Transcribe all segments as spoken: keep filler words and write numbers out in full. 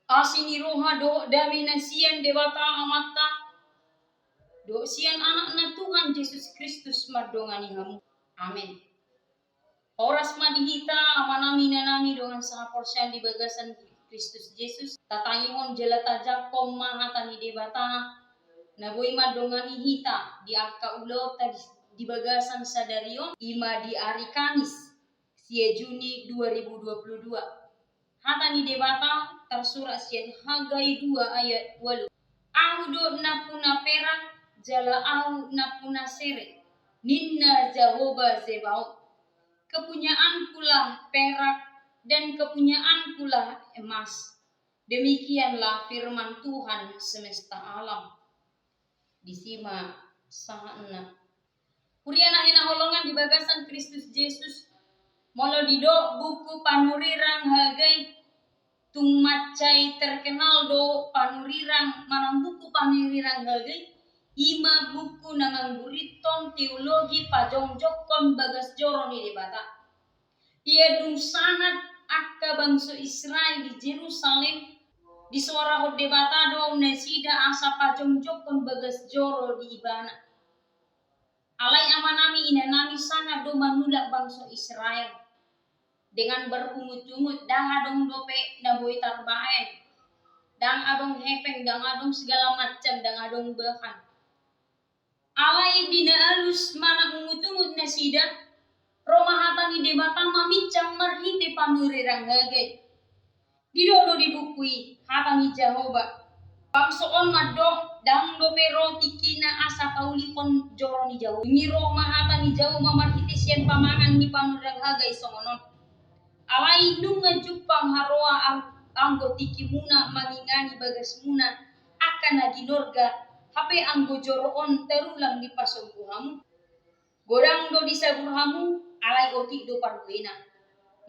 Asi ni roha dohot dame na sian Debata Amanta dohot sian Anakna Tuhan Jesus Kristus mandongani hamu. Amen. Horas ma di hita, amanami, inanami, dongan sahaporseaon di bagasan Kristus Jesus. Tatangihon jala tajangkon ma hata ni Debata na boi mandongani hita di angka ulaonta di, di bagasan sadari on, i ma di ari Kamis, sia Juni dua ribu dua puluh dua. Hata ni Debata tarsurat sian Hagai dua ayat ualu. Ahu do nampuna perak, jala ahu nampuna sere, ninna Jahowa Zebaot. Kepunyaankulah perak, dan kepunyaankulah emas. Demikianlah firman Tuhan semesta alam. Disi ma sahatna. Huria na hinaholongan di bagasan Kristus Jesus, molo didok buku Panurirang Hagai, tung mansai terkenal do Panurirang manang buku Panurirang Hagai, i ma buku na manggurithon teologi pajongjongkon bagas joro ni Debata. Ia dung sangat angka bangso Israel di Jerusalem, disoarahon Debata do nasida asa pajongjongkon bagas joro di Ibana. Alai amanami, inanami, sangat do manulak bangso Israel dengan berungut-ungut, ndang adong dope na boi tarbaen, ndang adong hepeng, ndang adong segala macam, ndang adong bahan. Alai di na alus manang ungut-ungut nasida, ro ma hata ni Debata maminsang marhite Panurirang Hagai. Didok do di buku i hata ni Jahowa: Bangso on mandok, ndang dope ro tingkina asa paulihon joro ni Jahowa. Dung i ro ma hata ni Jahowa marhite sian pamangan ni Panurirang Hagai songon on: Alai nunga jumpang haroa ang-, anggo tingkimuna mangingani bagasmuna angka na ginorga, hape anggo joro on tarulang dipasombu hamu. Godang do disabur hamu, alai otik do parbuena.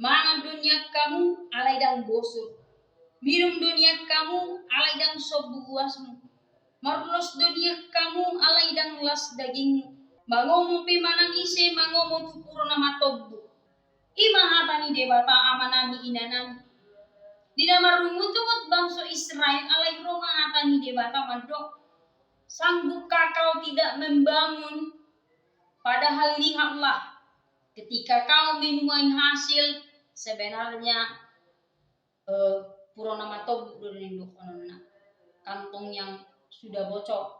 Mangan do nian hamu, alai ndang bosur. Minum do nian hamu, alai ndang sombu uasmu. Marulos do nian hamu, alai ndang las dagingmu. Mangomo pe manang ise mangomo tu puro na matombu. I ma hata ni Debata, amanami, inanami. Di na marungut-ungut bangso Israel, alai ro ma hata ni Debata mandok: Sanggupkah kau tidak membangun? Padahal lihatlah, ketika kau menuai hasil, sebenarnya, eh, puro na matombu do naeng dohononna, kantong yang sudah bocor.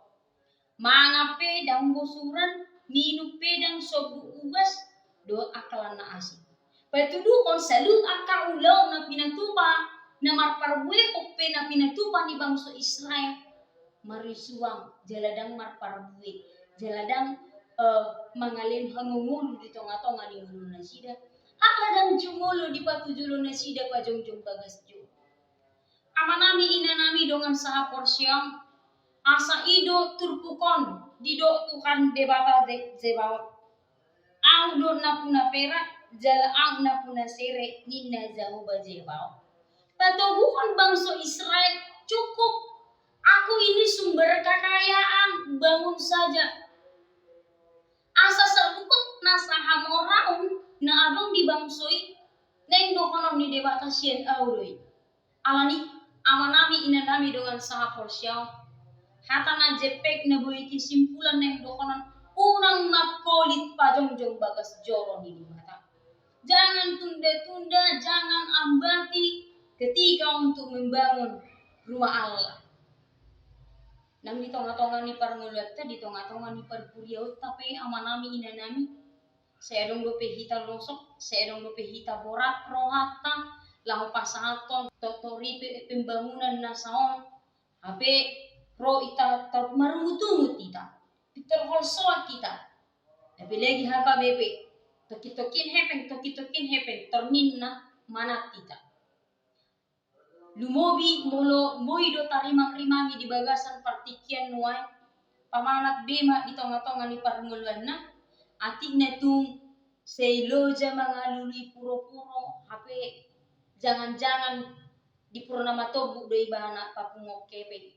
Mangan pe ndang bosuran, minum pe ndang sombu uas, dohot angka lan na asing. Patuduhon saluhut angka ulaon na pinatupa, na marparbuehon pe na pinatupa ni bangso Israel, marisuang, jala ndang marparbue, jala ndang, eh, mangalehon hangoluan di tonga-tonga ni ngolu nasida. Ala ndang jumolo dipatujolo nasida pajongjong bagas joro. Amanami, inanami, dongan sahaporseaon, asa i do turpuk on didok Tuhan Debata Ze-, Zebaot: Ahu do nampuna perak, jala ahu nampuna sere, ninna Jahowa Zebaot. Patoguhon bangso Israel, cukup, Aku ini sumber kekayaan, bangun saja. Asa sabuhut nasa hamoraon na adong di bangso i, naeng dohonon ni Debata sian ahu do i. Alani, amanami, inanami, dongan sahaporseaon, hata na jempek na boi kesimpulan naeng dohonon: Unang mangkolit pajongjong bagas joro ni Debata. Jangan tunda-tunda, jangan ambati ketika untuk membangun rumah Allah. Nang di tonga-tonga ni parngoluanta, di tonga-tonga ni parhuriaonta pe, amanami, inanami, sai adong dope hita losok, sai adong dope hita borat rohanta laho pasahathon tortor i pe pembangunan nasa on. Hape ro hita tar-, marungut-ungut hita, pintor holsoan hita. Apalagi H K B P, tongkin-tongkin hepeng, tongkin-tongkin hepeng, torninna manat hita. Lumobi molo boi do tarimang-rimangi di bagasan partingkian nuaeng, pamanat be ma di tonga-tonga ni parngoluanna, atikna tung sai loja mangalului puro-puro, hape jangan-jangan di puro na matombu do ibana papunguon hepeng.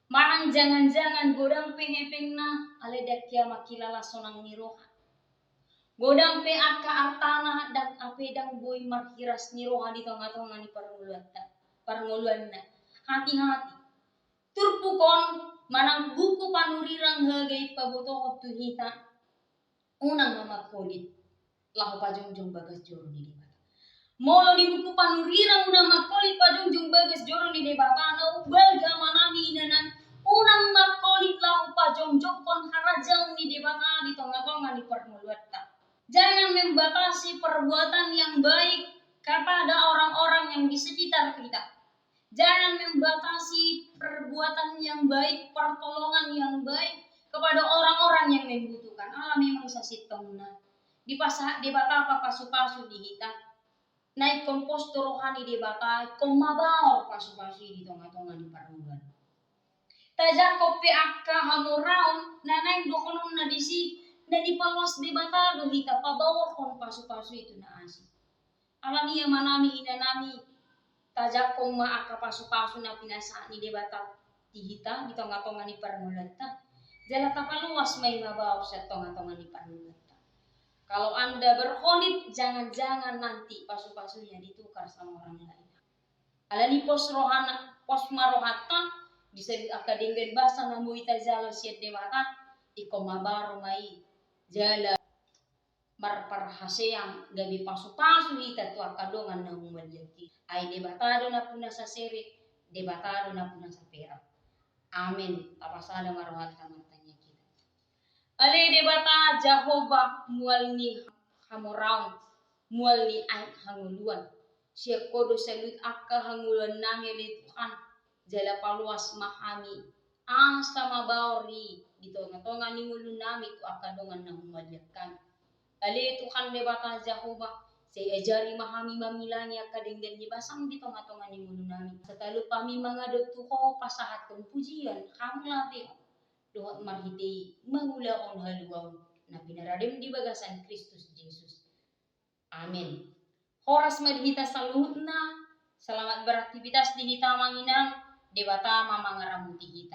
Manang jangan-jangan godang pe hepengna, alai ndang hea mangkilala sonang ni roha. Godang pe angka artana, ndang, hape ndang boi marhiras ni roha di tonga-tonga ni parngoluanta. parngoluanna. Hati-hati. Turpuk on manang buku panurirang hagai pabotohon tu hita, unang ma mangkolit laho pajongjong bagas joro ni Debata. Molo di buku panurirang unang mangkolit pajongjong bagas joro ni Debata, na umbalga ma nami inanami, unang mangkolit laho pajongjonghon harajaon ni Debata di tonga-tonga ni parngoluanta. Jangan membatasi perbuatan yang baik kepada orang-orang yang di sekitar kita. Jangan membatasi perbuatan yang baik, pertolongan yang baik kepada orang-orang yang membutuhkan. Ala memang sasintongna dipasahat Debata pasu-pasu di hita. Na ingkon pos do roha ni Debata, ingkon mabaor pasu-pasu i di tonga-tonga ni parngoluan. Tajangkon pe angka hamoraon na naeng dohononna disi, na dipaloas Debata do hita pabaorhon pasu-pasu i tu na asing. Alani i, amanami, inanami, tajangkon ma angka pasu-pasu na pinasahat ni Debata di hita di tonga-tonga ni parngoluanta, jala tapaloas ma i mabaor sian tonga-tonga ni parngoluanta. Kalau Anda berkholit, jangan-jangan nanti pasu-pasunya ditukar sama orang lain. Alani i pos rohana, pos ma rohanta, di saluhut angka denggan basa na boi tajalo sian Debata, ingkon mabaor ma i, jala marparhaseang gabe pasu-pasu hita tu angka dongan na humaliang hita. Ai Debata do nampuna sasere, Debata do nampuna saperak. Amen. Tapasada ma rohanta martangiang hita. Ale Debata Jahowa, mual ni hamoraon, mual ni aek hangoluan, sian Ho do saluhut angka hangoluannami ale Tuhan, jala paloas ma hami, asa mabaor i di tonga-tonga ni ngolunami tu angka dongan na humaliang hami. Ale Tuhan Debata Jahowa, sai ajari ma hami mamilangi angka denggan ni basaM di tonga-tonga ni ngolunami. Asa talup hami mangadop tu Ho pasahathon pujian, hamauliateon, dohot marhite i mangulahon haluaon na pinaradeM di bagasan Kristus Jesus. Amen. Horas ma di hita saluhutna, selamat beraktivitas di hita amang inang, Debata ma mangaramoti hita.